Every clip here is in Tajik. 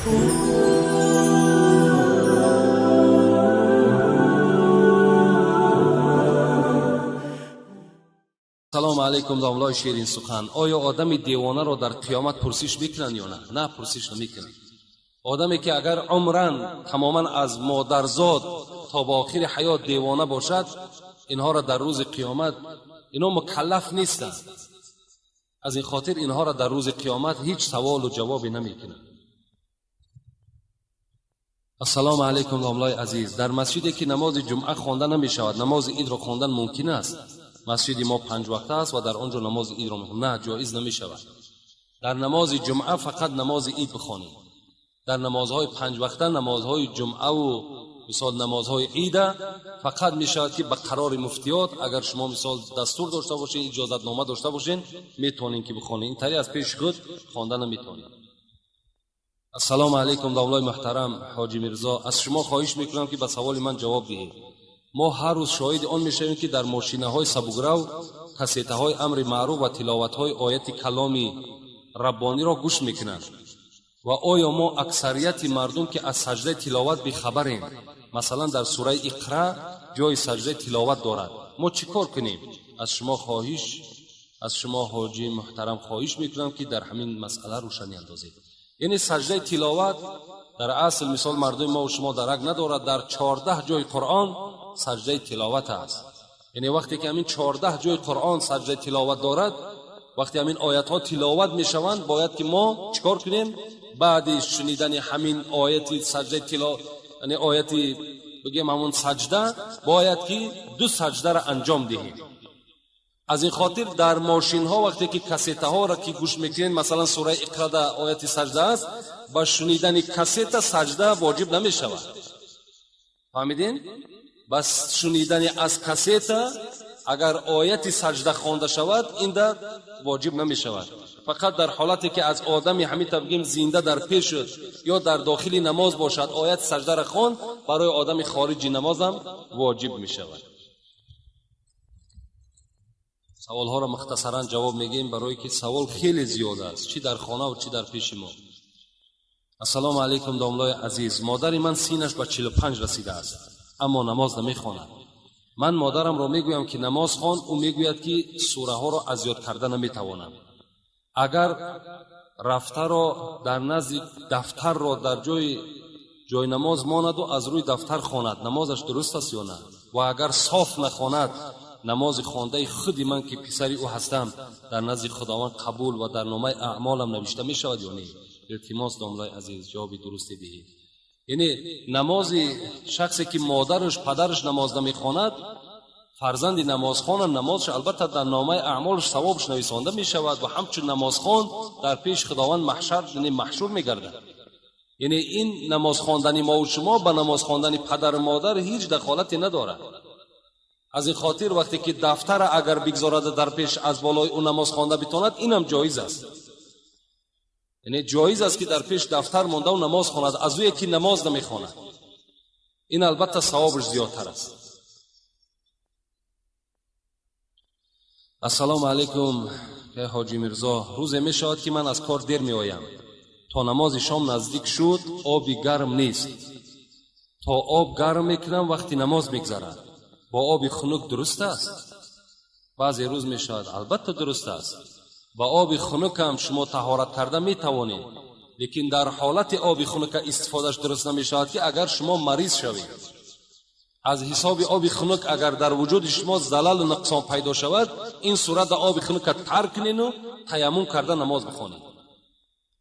Салом алейкум, домлаи Ширин сухан. Оё одами девонаро дар қиёмат пурсиш мекунанд ё на? На, пурсиш намекунанд. Одаме ки агар умран тамоман аз модарзод то ба охири ҳаёт девона бошад, инҳоро дар рӯзи қиёмат, инҳо мукаллаф нестанд. Аз ин хотир инҳоро дар рӯзи қиёмат ҳеҷ саволу ҷавобе намекунанд. Ассалому алайкум, домлаи азиз. Дар масҷиде ки намози ҷумъа хонда намешавад, намози идро хондан мумкин аст? Масҷиди мо панҷ вақта аст ва дар он ҷо намози идро мехонем. На, ҷоиз намешавад. Дар намози ҷумъа фақат намози ид бихонем. Дар намозҳои панҷ вақта, намозҳои ҷумъаву мисол намозҳои ида фақат мешавад ки ба қарори муфтиёт, агар шумо мисол дастур дошта бошед, иҷозатнома дошта бошед, метавонед ки бихонед. Ин тари аз пеши худ хонда наметавонед. Ассалому алайкум, домлаи муҳтарам Ҳоҷи Мирзо. Аз шумо хоҳиш мекунам ки ба саволи ман ҷавоб диҳед. Мо ҳар рӯз шоҳиди он мешавем ки дар мошинаҳои сабукрав кассетаҳои амри маъруф ва тиловатҳои ояти каломи раббониро гӯш мекунанд. Ва оё мо аксарияти мардум ки аз саҷдаи тиловат бихабарем, масалан дар сураи Иқра ҷои саҷдаи тиловат дорад, мо чӣ кор кунем? Аз шумо ҳоҷи муҳтарам хоҳиш мекунам ки дар ҳамин масъала рӯшанӣ андозед. Яъне саҷдаи тиловат дар асл мисол мардуми мо шумо дарак надорад, дар 14 ҷои Қуръон саҷдаи тиловат аст. Яъне вақте ки ҳамин 14 ҷои Қуръон саҷдаи тиловат дорад, вақте ҳамин оятҳо тиловат мешаванд, бояд ки мо чикор кунем? Баъди шунидани ҳамин ояти саҷдаи тиловат, яъне ояти бигем ҳамон саҷда, бояд ки ду саҷдаро анҷом диҳем. Аз ин хотир дар мошинҳо вақте ки кассетаҳоро ки гӯш мекунед, масалан сураи Иқрада ояти саҷда аст, ба шунидани кассета саҷда воҷиб намешавад. Фаҳмидин? Ба шунидани аз кассета агар ояти саҷда хонда шавад, ин да воҷиб намешавад. Фақат дар ҳолате ки аз одами ҳамин табгим зинда дар пеш шуд ё дар дохили намоз бошад, ояти саҷдаро хонд, барои одами хориҷи намозам воҷиб мешавад. Саволҳоро мухтасаран ҷавоб мегӯем, барое ки савол хеле зиёд аст, чӣ дар хона ва чӣ дар пеши мо. Ассалому алайкум, домлаи азиз. Модари ман синаш ба 45 расидааст, аммо намоз намехонад. Ман модарамро мегӯям ки намоз хон, ӯ мегӯяд ки сураҳоро аз ёд карда наметавонам. Агар рафтаро дар назди дафтарро дар ҷои намоз монаду аз рӯи дафтар хонад, намозаш дуруст аст ё на? Ва агар соф нахонад, намози хондаи худи ман ки писари ӯ ҳастам дар назди Худованд қабул ва дар номаи аъмолам навишта мешавад ё не? Илтимос, домлаи азиз, ҷавоби дурусте диҳед. Яъне намози шахсе ки модараш падараш намоз намехонад, фарзанди намозхона намозаш албатта дар номаи аъмолаш савобаш нависонда мешавад ва ҳамчун намозхон дар пеши Худованд маҳшар, яъне маҳшур мегардад. Яъне ин намоз хондани мо ва шумо ба намоз хондани падару модар ҳеҷ дахолате надорад. Аз ин хотир вақте ки дафтара агар бигзорад дар пеш аз болои ӯ намоз хонда битонад, инам ҷоиз аст. Яъне ҷоиз аст ки дар пеш дафтар монда ӯ намоз хонад, аз ӯе ки намоз намехонад. Ин албатта савобаш зиёдтар аст. Ассалому алайкум, ҳоҷи Мирзо. Рӯзе мешавад ки ман аз кор дер меоям. То намози шом наздик шуд, оби гарм нест. То об гарм мекунам, вақти намоз мегзарад. Бо оби хунук дуруст аст? Баъзе рӯз мешавад, албатта дуруст аст. Ба оби хунукам шумо таҳорат карда метавонед, лекин дар ҳолати оби хунука истифодаш дуруст намешавад ки агар шумо мариз шавед. Аз ҳисоби оби хунук агар дар вуҷуди шумо залалу нуқсон пайдо шавад, ин сурат дар оби хунука тарк кунену таяммум карда намоз бихонед.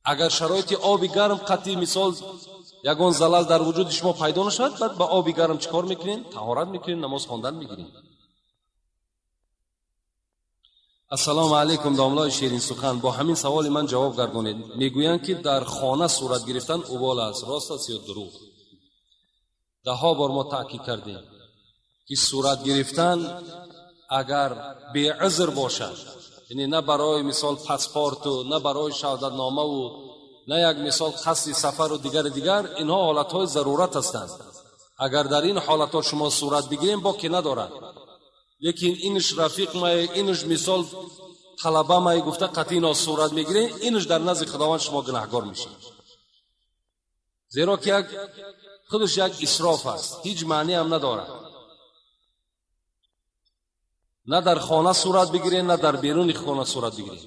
Агар шароити оби гарм қатъи мисол ягон залал дар вуҷуди шумо пайдо нашавад, баъд ба оби гарм чӣ кор мекунед? Таҳорат мекунед, намоз хондан мегиред. Ассалому алайкум, домлаи Ширин сухан. Бо ҳамин саволи ман ҷавоб гардонед. Мегӯянд ки дар хона сурат гирифтан убол аст, рост аст ё дурӯғ? Даҳҳо бор мо таъкид кардем ки сурат гирифтан агар беузр бошад, яъне на барои мисол паспорту, на барои шаҳодатномаву, на як мисол қасди сафару дигари дигар, инҳо ҳолатҳои зарурат ҳастанд. Агар дар ин ҳолатҳо шумо сурат бигирем, боке надорад. Лекин инш рафиқ май, инш мисол талаба май гуфта қатъи ино сурат мегирем, инш дар назди Худованд шумо гунаҳгор мешед. Зеро ки як худаш як исроф аст, ҳеҷ маъне ҳам надорад. На дар хона сурат бигиред, на дар беруни хона сурат бигиред,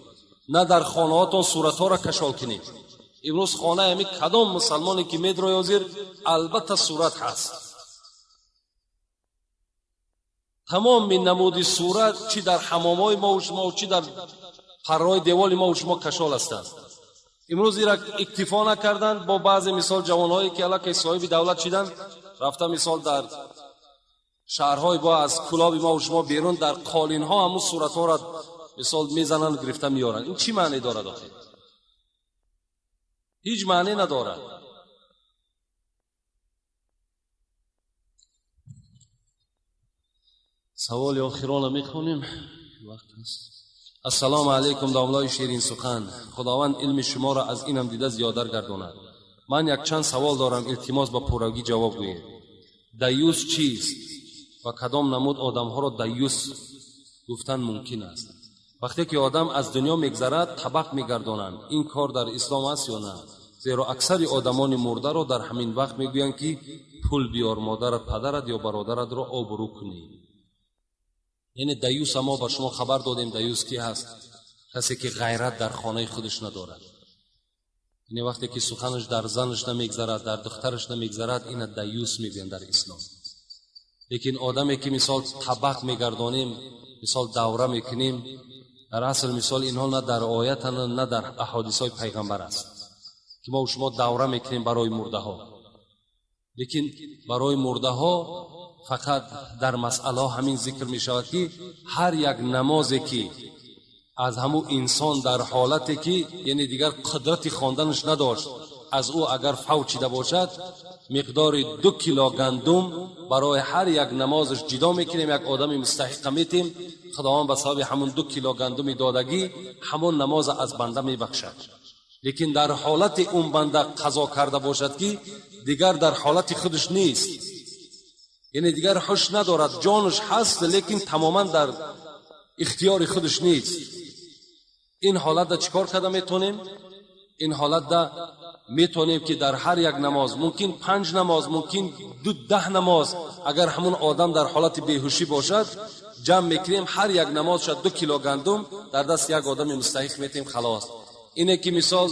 на дар хонаҳотон суратҳоро кашол кунед. Имрӯз хонаи ҳамин кадом мусалмоне ки медрои ҳозир, албатта сурат ҳаст. Тамоми намуди сурат чӣ дар ҳамомҳои мо шумо, чӣ дар парраҳои деволи мо шумо кашол ҳастанд. Имрӯз ира иктифо накарданд бо баъзе мисол ҷавонҳое ки аллакай соҳиби давлат шиданд, рафта мисол дар шаҳрҳои бо аз кулоби мо шумо берун дар қолинҳо ҳамун суратҳоро мисол мезананд, гирифта меоранд. Ин чӣ маъне дорад охир? Ҳеҷ маъне надорад. Саволи охирона мехонем, вақт аст. Ассалому алайкум домлои ширин сухан, Худованд илми шуморо аз инам дида зиёдар гардонад. Ман якчанд савол дорам, илтимос ба пуррагӣ ҷавоб гӯед. Даюс чист ва кадом намуд одамҳоро даюс гуфтан мумкин аст? Вақте ки одам аз дунё мегзарад, табақ мегардонанд. Ин кор дар ислом аст ё на? Зеро аксари одамони мурдаро дар ҳамин вақт мегӯянд ки пул биёр, модарат, падарат ё бародаратро обрӯ кунӣ. Яъне даюс мо ба шумо хабар додем, даюс ки ҳаст? Касе ки ғайрат дар хонаи худаш надорад. Яъне вақте ки суханаш дар занаш намегзарад, дар духтараш намегзарад, ина даюс мегӯянд дар ислом. Лекин одаме ки мисол табақ мегардонем, мисол давра мекунем, дар асл мисол инҳо на дар оят, на дар аҳодисҳои пайғамбар аст ки мо шумо давра мекунем барои мурдаҳо. Лекин барои мурдаҳо фақат дар масъалаҳо ҳамин зикр мешавад ки ҳар як намозе ки аз ҳамун инсон дар ҳолате ки яъне дигар қудрати хонданаш надошт, аз ӯ агар фавт шида бошад, миқдори 2 кило гандум барои ҳар як намозаш ҷидо мекунем, як одами мустаҳиқа метем. Худованд ба сабаби ҳамун 2 кило гандуми додагӣ ҳамон намоза аз банда мебахшад. Лекин дар ҳолати он банда қазо карда бошад ки дигар дар ҳолати худаш нест, яъне дигар ҳуш надорад, ҷонаш ҳаст, лекин тамоман дар ихтиёри худаш нест. Ин ҳолатда чӣ кор карда метавонем? Ин ҳолатда метавонем ки дар ҳар як намоз, мумкин 5 намоз, мумкин 10 намоз, агар ҳамун одам дар ҳолати беҳушӣ бошад, ҷамъ мекунем, ҳар як намоз шад 2 кило гандум дар даст як одами мустаҳиқ метем, халос. Ине ки мисол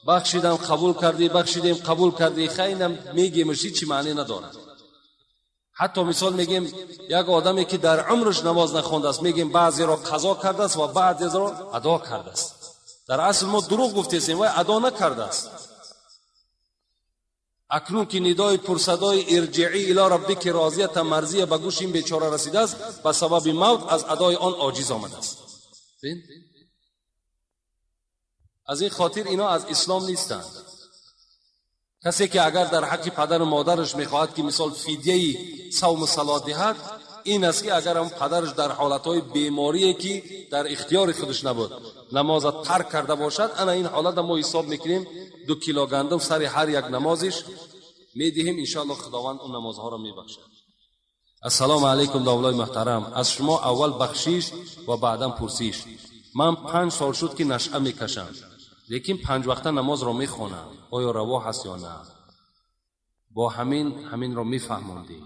бахшидам қабул кардӣ, бахшидем қабул кардӣ, хайнам мегемш, ҳеҷ маъне надорад. Ҳатто мисол мегем як одаме ки дар умраш намоз нахондааст, мегем баъзеро қазо кардааст ва баъзеро адо кардааст. Дар асл мо дурӯғ гуфтесем, вай адо накардааст. Акнун ки нидои пурсадои ирҷиӣ ило раббики розията марзия ба гӯши ин бечора расидааст, ба сабаби мавт аз адои он оҷиз омадааст. Аз ин хотир ино аз ислом нестанд. Касе ки агар дар ҳаққи падару модараш мехоҳад ки мисол фидияи савму салот диҳад, ин аст ки агар ҳам падараш дар ҳолатҳои беморие ки дар ихтиёри худаш набуд намоза тарк карда бошад, ана ин ҳолатро мо ҳисоб мекунем, 2 кило гандум сари ҳар як намозиш медиҳем, иншоаллоҳ Худованд он намозҳоро мебахшад. Ассалому алайкум домлои муҳтарам, аз шумо аввал бахшиш ва баъдан пурсиш. Ман 5 сол шуд ки нашъа мекашам, лекин 5 вақта намозро мехонам, оё раво ҳаст ё на? Бо ҳаминро мефаҳмондем.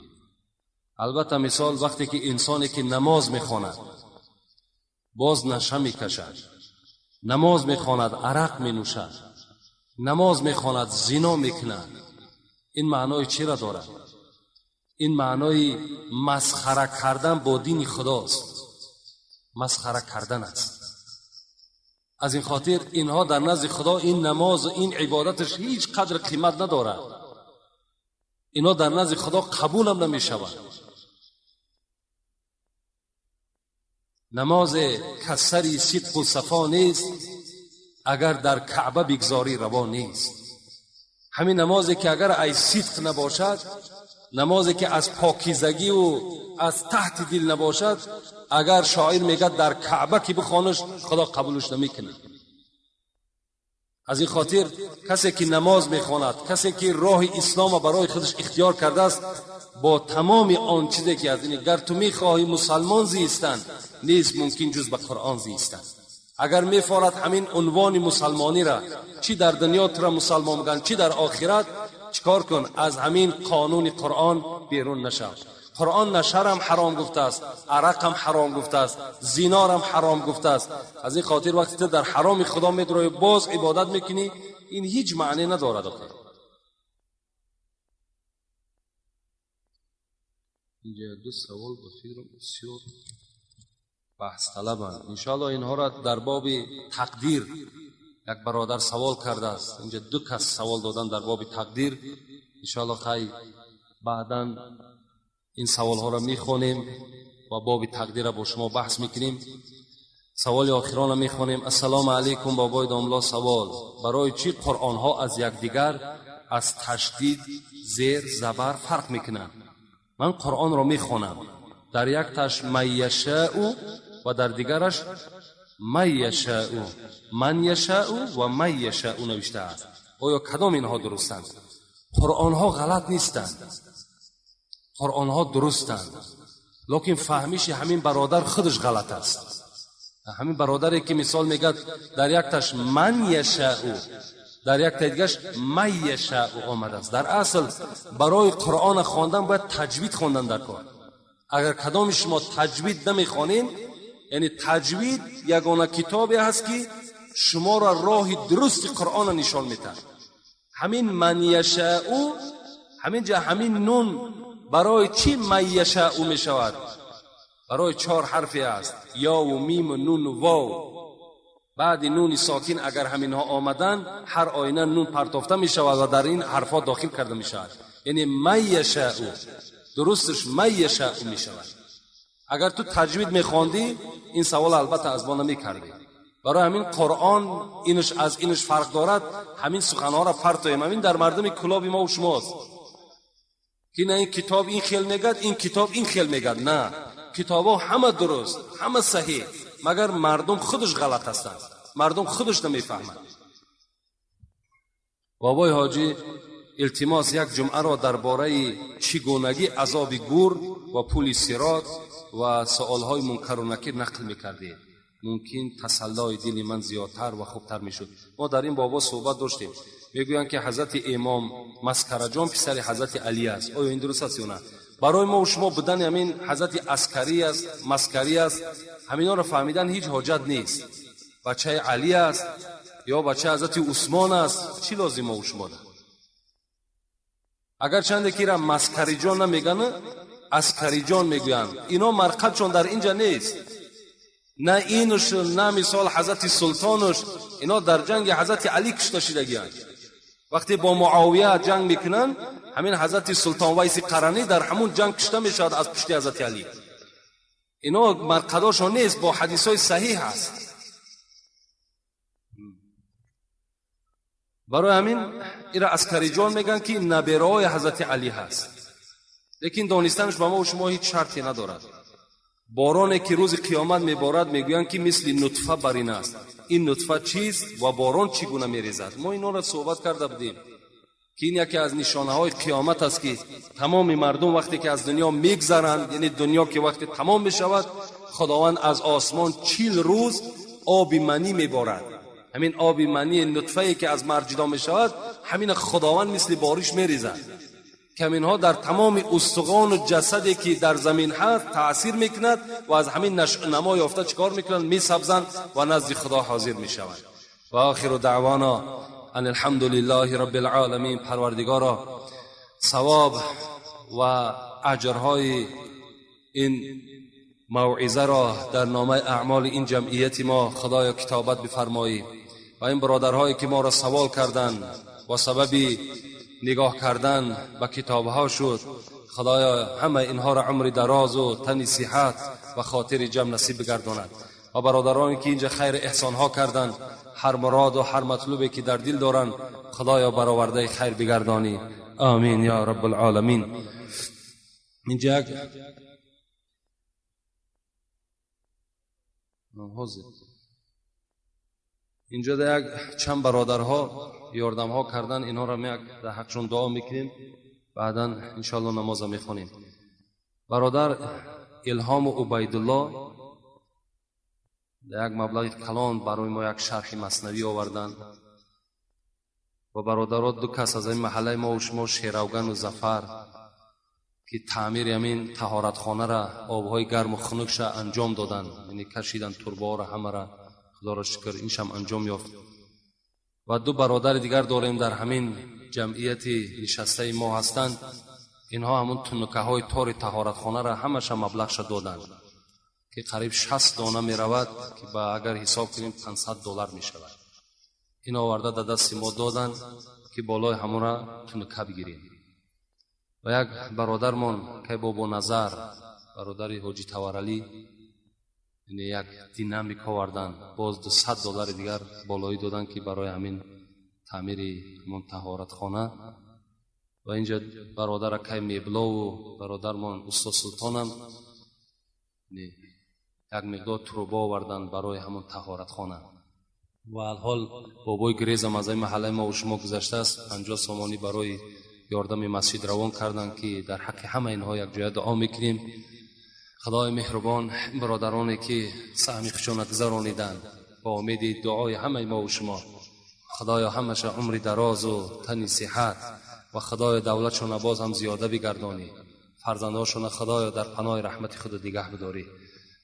Албатта мисол вақте ки инсоне ки намоз мехонад боз наша мекашад, намоз мехонад арақ менӯшад, намоз мехонад зино мекунад, ин маънои чиро дорад? Ин маънои масхара кардан бо дини Худост, масхара кардан аст. Аз ин хотир инҳо дар назди Худо ин намоз, ин ибодаташ ҳеҷ қадр қимат надорад. Инҳо дар назди Худо қабулам намешавад. Намозе касари сидқу сафо нест, агар дар Каъба бигзорӣ раво нест. Ҳамин намозе ки агар ай сидқ набошад, намозе ки аз покизагиву аз таҳти дил набошад, агар шоир мегӯяд дар Каъба ки бихонаш, Худо қабулш намекунад. Аз ин хотир касе ки намоз мехонад, касе ки роҳи исломро барои худаш ихтиёр кардааст, бо тамоми он чизе ки аз ин гар ту мехоҳӣ мусалмон зистан, нест мумкин ҷуз ба Қуръон зистан. Агар мефорад ҳамин унвони мусалмониро, чӣ дар дунё тура мусалмон мегӯянд, чӣ дар охират, چیکار کن؟ از همین قانون قرآن بیرون نشو. قرآن نشرم حرام گفته است، عرقم حرام گفته است، زینارم حرام گفته است. از این خاطر وقتی تو در حرام خدا میدروی باز عبادت میکنی، این هیچ معنی ندارد. اینجا دو سوال به فکرم بسیار بحث طلبند. انشاءالله اینها را در باب تقدیر یک برادر سوال کرده است. اینجا دو کس سوال دادن در باب تقدیر. انشاءالله خیلی بعداً این سوال ها را میخوانیم و باب تقدیر را با شما بحث میکنیم. سوال آخران را میخوانیم. السلام علیکم بابای داملا، سوال: برای چی قرآن ها از یکدیگر از تشدید، زیر، زبر فرق میکنند؟ من قرآن را میخوانم، در یک تاش من یشاء و در دیگرش من یشاء، من یشاء و من یشاء نوشته است. آیا کدام اینها درستند؟ قرآن ها غلط نیستند، قرآن ها درستند، لیکن فهمیش همین برادر خودش غلط است. همین برادری که مثال میگد در یک تاش من یشاء، در یک تا دیگرش من یشاء آمده است. در اصل برای قرآن خواندن باید تجوید خواندن در کار. اگر کدام شما تجوید نمیخوانین، یعنی تجوید یگانه کتابی هست که شما را راه درست قرآن نشان میده. همین من یشاء، همین جا همین نون برای چی من یشاء می شود؟ برای 4 حرفی است: یا و میم و نون و واو. بعد نون ساکن اگر همینها آمدن، هر آینه نون پرتافته می شود و در این حرفا داخل کرده می شود. یعنی من یشاء، درستش من یشاء می شود. اگر تو تجوید می خواندی این سوال البته از ما نمی کردی. برای همین قرآن اینش از اینش فرق دارد. همین سخنها را پرتویم. همین در مردم کلاب ما و شماست که نه این کتاب این خیل میگد، این کتاب این خیل میگد. نه، کتابا همه درست، همه صحیح، مگر مردم خودش غلط هستند، مردم خودش نمیفهمند. بابای حاجی التماس یک جمعه را درباره چگونگی عذاب گور و پول صراط و سوالهای منکر و نکیر نقل میکردید، ممکن تسلای دل من زیادتر و خوبتر میشد. ما در این بابا صحبت داشتیم. میگویند که حضرت امام مسکرجان پسر حضرت علی است. آیا این درست است یا نه؟ برای ما و شما بودن همین حضرت عسکری است، مسکری است، همینا را فهمیدن هیچ حاجت نیست. بچه علی است یا بچه حضرت عثمان است، چی لازم ما و شما ده؟ اگر چند که را مسکری جان نمیگن، عسکری جان میگویند. اینا مرقدشون در اینجا نیست، نه اینش نه مثال حضرت سلطانش. اینا در جنگ حضرت علی کشته شدگیان. وقتی با معاویه جنگ میکنن، همین حضرت سلطان ویس قرنی در همون جنگ کشته میشد از پشت حضرت علی. اینا مرقداشون نیست، با حدیث های صحیح هست. برای همین ایرا عسکری جان میگن که نبیرهای حضرت علی هست، لیکن دانستنش با ما و شما هیچ شرطی ندارد. بارانی که روز قیامت میبارد میگویند که مثل نطفه بر این است. این نطفه چیست و باران چگونه میریزد؟ ما اینا را صحبت کرده بودیم که این یکی از نشانه های قیامت است که تمام مردم وقتی که از دنیا میگذرند، یعنی دنیا که وقتی تمام میشود، خداوند از آسمان 40 روز آب منی میبارد. همین آب منی نطفه که از مرد جدا میشود، همین خداوند مثل بارش میریزد که اینها در تمام استخوان و جسدی که در زمین هست تاثیر میکند و از همین نما یافته چیکار میکنند؟ میسبزند و نزد خدا حاضر میشوند. و آخر دعوانا ان الحمد لله رب العالمین. پروردگارا ثواب و اجرهای این موعظه را در نامه اعمال این جمعیت ما خدایا کتابت بفرمایی و این برادرهایی که ما را سوال کردند و سبب نگاه کردن به کتابها شد، خدایا همه اینها را عمر دراز و تن صحت و خاطر جمع نصیب بگرداند. و برادرانی که اینجا خیر احسانها کردند، هر مراد و هر مطلوبی که در دل دارند خدایا برآورده خیر بگردانی. آمین یا رب العالمین. اینجا اینجا یک چند برادرها یاردمها کردن، اینها را یک در حقشون دعا میکنیم، بعدا انشاءالله نماز میخوانیم. برادر الهام و عبیدالله در یک مبلغ کلان برای ما یک شرح مثنوی آوردن. Ва бародаро ду кас аз ин маҳаллаи мо ва шумо, Шеравган ва Зафар, ки таъмири ҳамин таҳоратхонаро, обҳои гарму хунукша анҷом доданд, яъне кашиданд турбаҳоро ҳамаро, худоро шукр, иншам анҷом ёфт. Ва ду бародари дигар дорем дар ҳамин ҷамъияти нишастаи мо ҳастанд. Инҳо ҳамун тунукаҳои тори таҳоратхонаро ҳамаша маблағша доданд, ки қариб 60 дона меравад, ки ба агар ҳисоб кунем $500 мешавад. Ин оварда дар дасти мо доданд, ки болои ҳамонро тунука бигирем. Ва як бародармон кай Бобоназар, бародари Ҳоҷи Таваралӣ, яъне як динамик оварданд, боз $200 дигар болоӣ доданд, ки барои ҳамин таъмири ҳамон таҳоратхона. Ва инҷа бародар акай Меблову бародармон устод Султонам як миқдор труба оварданд барои ҳамон таҳоратхона. Ва алҳол бобои Грезам аз ин маҳаллаи мо ва шумо гузаштааст, 50 сомонӣ барои ёрдами масҷид равон карданд, ки дар ҳаққи ҳама инҳо якҷоя дуо мекунем. Худои меҳрубон бародароне ки саҳми худшона гузарониданд, бо умеди дуои ҳамаи мо ва шумо, худоё ҳамаша умри дарозу тани сиҳат ва худоё давлатшона боз ҳам зиёда бигардонӣ, фарзандҳошона худоё дар паноҳи раҳмати худ нигаҳ бидорӣ.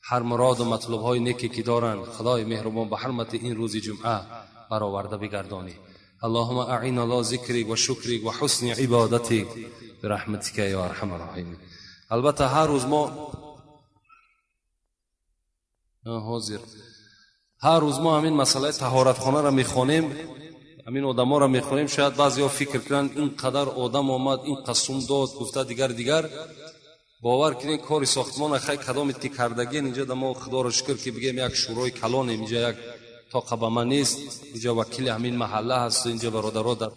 Ҳар муроду матлубҳои неке ки доранд, худои меҳрубон ба ҳурмати ин рӯзи ҷумъа бароварда бигардонӣ. اللهم أعنا على ذكرك وشكرك وحسن عبادتك برحمتك يا أرحم الراحمين. البته هر روز ما ҳозир ҳар рӯз мо ҳамин масъалаи таҳоратхонаро мехонем, ҳамин одаморо мехонем. Шояд баъзеҳо фикр кунанд, ин қадар одам омад, ин қасум дод, гуфта дигар дигар. Бовар кунед, кори сохтмона хай кадомит ки кардагиен инҷа да мо, худоро шукр, ки бигем як шӯрои калонем, инҷа як тоқа ба ман нест, инҷа вакили ҳамин маҳалла ҳаст, инҷа бародаро дар